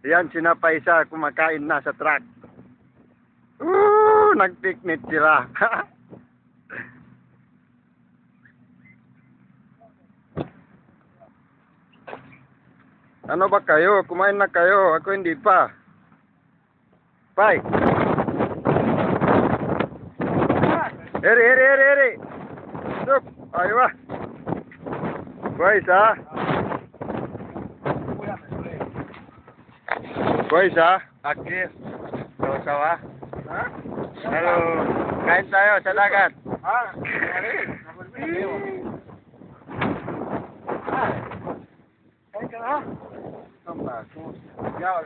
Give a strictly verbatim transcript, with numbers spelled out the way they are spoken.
Iyan sinapay isa, kumakain na sa truck. Uh, nagpiknik sila. Ano ba kayo? Kumain na kayo? Ako hindi pa. Pay. Eri, eri, eri, eri. Sup. Aywa. Kuhay sa. Kuhay sa. Aki. Sawa-sawa. Ha? Halo. Kain tayo sa dagat. Ha? Kain ka na? Ang baso. Yaw,